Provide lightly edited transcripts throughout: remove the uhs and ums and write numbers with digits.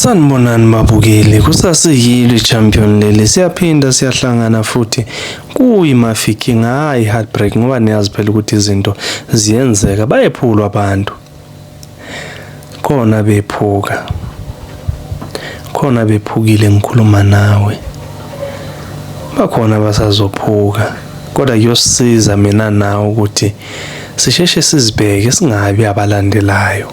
Sanibonani babukeli, kusaseyilo i-champion leli, siyaphinda siyahlangana futhi kuyiMafikeng, hhayi i-heartbreak ngoba niyazi phela ukuthi izinto ziyenzeka, bayephulwa abantu. Khona bephuka, khona bephukile ngikhuluma nawe, bakhona abasazophuka kodwa kuyosisiza mina nawe ukuthi sisheshe sizibheke singabi abalandelayo.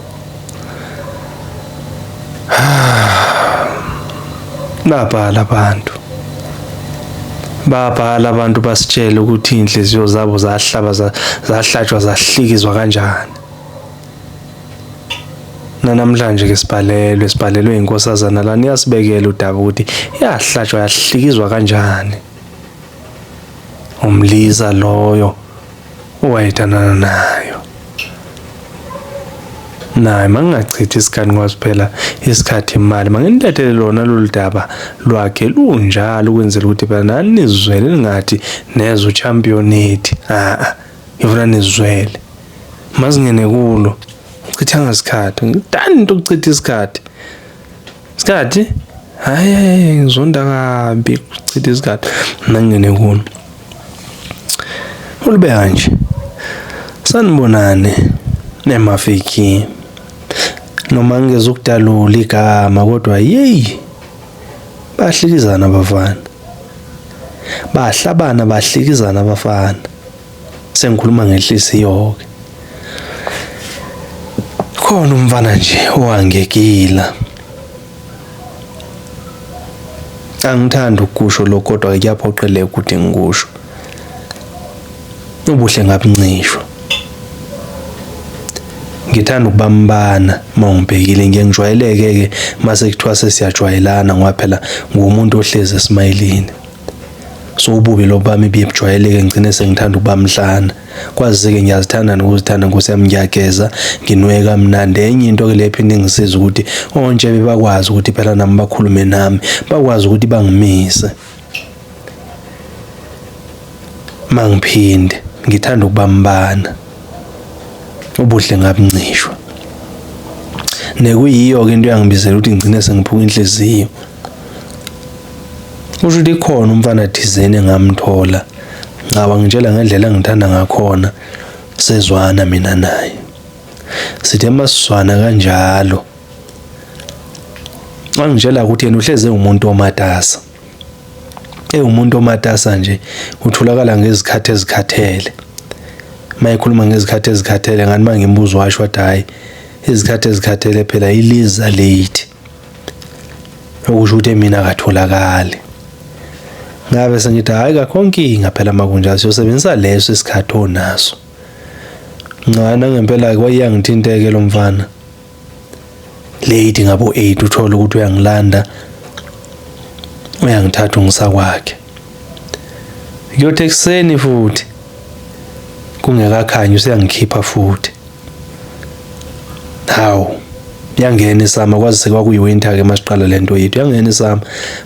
Babhala abantu. Babhala abantu basitshele ukuthi iy'nhliziyo zabo zahlaba zahlatshwa zahlikizwa kanjani. Nanamhlanje ke sibhalelwe sibhalelwe inkosazana lana iyasibekela udaba ukuthi yahlatshwa yahlikizwa kanjani. Umlisa loyo owayethandana nayo. Naye mangingachithi isikhathi ngoba phela isikhathi imali manginilethele lona lolu daba lwakhe lunjalo ukwenzela ukuthi phela nani nizizwele ningathi nezwe uchampionethi a ngifuna nizizwele mazingene kulo chithanga isikhathi ngidani into ukuchitha isikhathi isikhathi hayi hayi ngizonda kabi ukuchitha isikhathi nangene kulo ulibeka nje sanibonani nemafiki noma ngingezukudalula igama kodwa yeyi bahlikizana abafana bahlabana bahlikizana abafana Sengikhuluma ngenhliziyo-ke. Khona umfana nje owangegila. Angithandi ukukusho lokho kodwa-ke kuyaphoqeleka ukuthi ngikusho. Ubuhle ngabuncishwa. Ngithanda ukubambana uma ungibhekile ngiye ngijwayeleke-ke mase kuthiwa sesiyajwayelana ngoba phela ngumuntu ohlezi esimayilini. So ububi lobu bami buye bujwayeleke ngigcine sengithanda ukuba mhlana. Kwazise-ke ngiyazithanda nokuzithanda nkosi yami ngiyageza nginweke kamnandi. Enye into-ke le ephinde ingisize ukuthi ontshebe bakwazi ukuthi phela nami bakhulume nami, bakwazi ukuthi bangimise. Mangiphinde ngithanda ukubambana. Ubuhle ngabuncishwa. Nekuyiyo-ke into eyangibizela ukuthi ngigcine sengiphuka inhliziyo. Kusho ukuthi ikhona umfana thizeni engamthola. Cha wangitshela ngendlela engithanda ngakhona sezwana mina naye. Sithe masizwana kanjalo wangitshela ukuthi yena uhlezi ewumuntu omatasa. Ewumuntu omatasa nje utholakala ngezikhathi ezikhathele. Mayekhuluma ngezikhathi ezikhathele ngathi mangimbuza washo wathi hhayi izikhathi ezikhathele phela iliza late. Okusho ukuthi emina akatholakali. Ngabe sengithi hhayi kakho nkinga phela makunjalo siyosebenzisa leso isikhathi onaso. Nca nangempela-ke wayeyangithinteke lo mfana. Late ngabo 8 uthole ukuthi uyangilanda uyangithatha ungisa kwakhe. Kuyothi ekuseni futhi kungekakhanyi useyangikhipha futhi. Hawu, yangena isama kwazise kwakuyi-winter-ke masiqala le nto yethu. Yangena isama.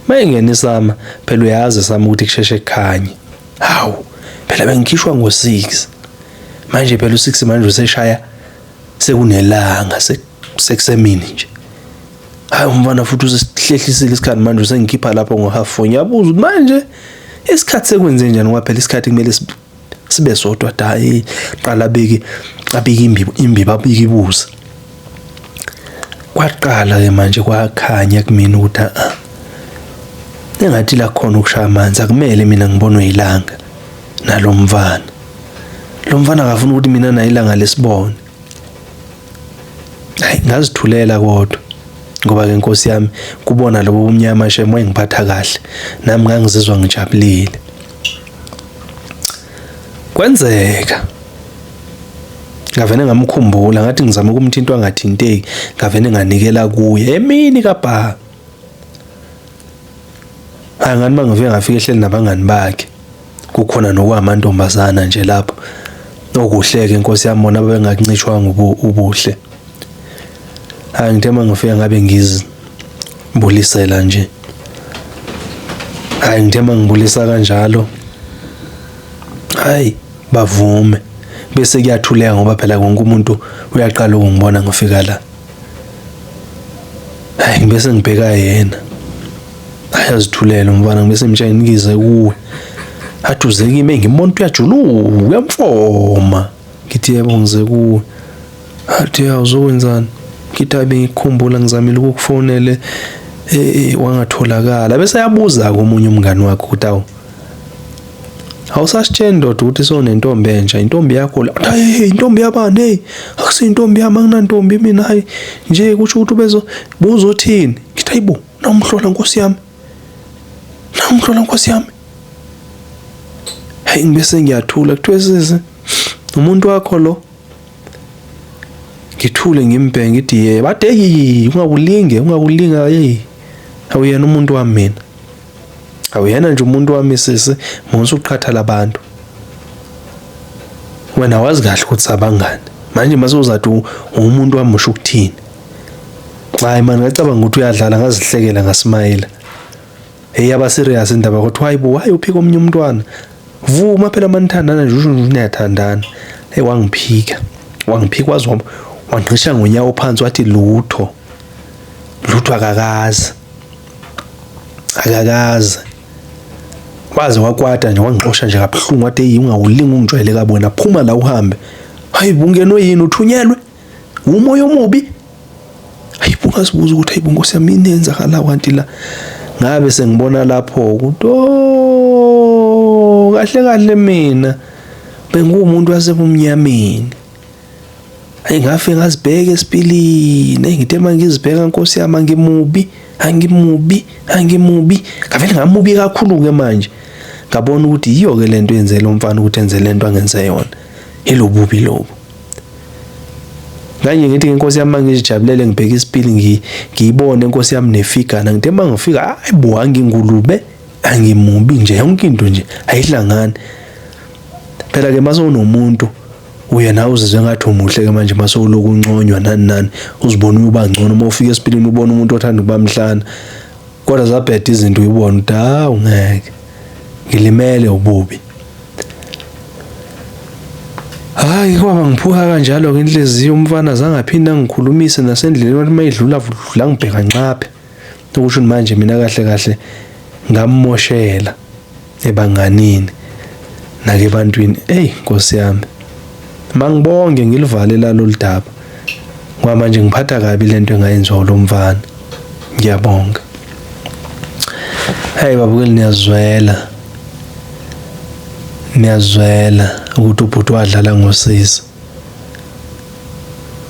Mayingena isama, phela uyazi isama ukuthi kusheshe kukhanye. Hawu, phela bengikhishwa ngo-six. Manje phela u-six manje useshaya sekunelanga sekusemini nje. Hayi umfana futhi usesihlehlisile isikhathi manje usengikhipha lapho ngo-half four. Ngiyabuza ukuthi manje isikhathi sekwenze njani ngoba phela isikhathi kumele sibe sodwa da qala abeke abeke imbiba imbiba abeke ibuza kwaqala ke manje kwakhanya kumina ukuthi a engathi la khona ukushaya amanzi akumele mina ngibonwe ilanga nalomfana lo mfana akafuna ukuthi mina naye ilanga lesibone hayi ngazithulela kodwa ngoba ke nkosi yami kubona lobo bumnyama shem wayengiphatha kahle nami ngangizizwa ngijabulile Kwenzeka ngavene ngamkhumbula ngathi ngizama ukumthinta wangathinteki ngavene nganikela kuye emini kabha hayi ngani mangifike ngafika ehleli nabangani bakhe kukhona nokwamantombazana nje lapho okuhle-ke nkosi yami bona babengakuncishwanga ubuhle hayi ngithe uma ngifika ngabe ngizibulisela nje hayi ngithe uma ngibulisa kanjalo hayi bavume bese kuyathuleka ngoba phela wonke umuntu uyaqala ukungibona ngifika la. Hayi ngibese ngibheka yena. Hayi azithulele umfana ngibese ngimtshela ngize kuwe. Athi uze kimi ngimona uyajuluka uyamfoma. Ngithi yebo ngize kuwe. Athi ya uzokwenzani? Ngithi hayi bengikukhumbula ngizamile ukukufonele eh wangatholakala. Bese yabuza komunye umngani wakhe ukuthi awu Awusasitsheni ndoda ukuthi sewunentombi entsha, intombi yakho la. Hayi hey intombi yabani hey? Akusiyintombi yami anginantombi mina hayi. Nje kusho ukuthi ubezo buzothini? Ngithi hayibo, nawumhlola nkosi yami. Nawumhlola nkosi yami. Hayi ngibese ngiyathula kuthiwe sisi umuntu wakho lo ngithule ngimbheke ngithi yebo ade hey ungakulinge ungakulinga hey awuyena umuntu wami mina awuyena nje umuntu wami sisi musa uqhatha labantu wena wazi kahle ukuthi sabangani manje mase uzathi umuntu wami usho ukuthini hayi mani ngacabanga ukuthi uyadlala ngazihlekela ngasimayela hey yaba serious indaba kodwa hayi bo hayi uphika omunye umntwana vuma phela manithandana nje usho nje niyathandana hey wangiphika wangiphika wazi wangqisha ngonyawo phansi wathi lutho lutho akakazi akakaze waze wakwata nje wangixosha nje kabuhlungu wathi hey ungawulingi ungijwayele kabi wena phuma la uhambe hayi bungenwe yini uthunyelwe umoya omubi hayi bungazibuza ukuthi hayi bonkosi yami yini eyenzakala kanti la ngabe sengibona lapho ukuthi oh kahle kahle mina benguwumuntu wasebumnyameni Hayi ngafike ngazibheka esipilini. Hey ngithe mangizibheka Nkosi yami angimubi, angimubi, angimubi. Ngavele ngamubi kakhulu ke manje. Ngabona ukuthi yiyo ke lento yenze lo mfana ukuthi enze lento angenze yona. Ilobubi lobu. Nganje ngithi inkosi yami mangizijabulele ngibheka isipili ngiyibone inkosi yami nefigana ngithe mangifika hayi bo angingulube angimubi nje yonke into nje ayihlangani. Phela ke mase unomuntu uye nawe uzizwe ngathi umuhle ke manje mase uloku unconywa nani nani uzibona uba ngcono uma ufika esipilini ubona umuntu othanda ukuba mhlana kodwa zabheda izinto uyibona ukuthi hawu ngeke ngilimele ububi hayi kwaba ngiphuka kanjalo ke inhliziyo umfana zangaphinde angikhulumise nasendleleni wathi mayidlula vudla ngibheka nxaphe okusho manje mina kahle kahle ngammoshela ebanganini nake ebantwini eyi nkosi yami mangibonge ngilivale lalolu daba ngoba manje ngiphatha kabi lento engayenziwa lo mfana ngiyabonga hey babukeli niyazwela niyazwela ukuthi ubhuti wadlala ngosisi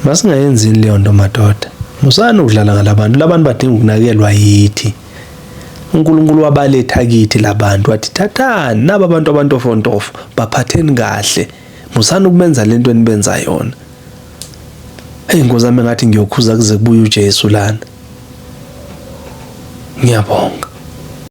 masingayenzini leyo nto madoda musani ukudlala ngalabantu labantu badinga ukunakelwa yithi uNkulunkulu wabaletha kithi labantu wathi thathani naba abantu abantofontofo baphatheni kahle musani ukubenza lento enibenza yona hey nkosi yami ngathi ngiyokhuza kuze kubuye uJesu lana ngiyabonga.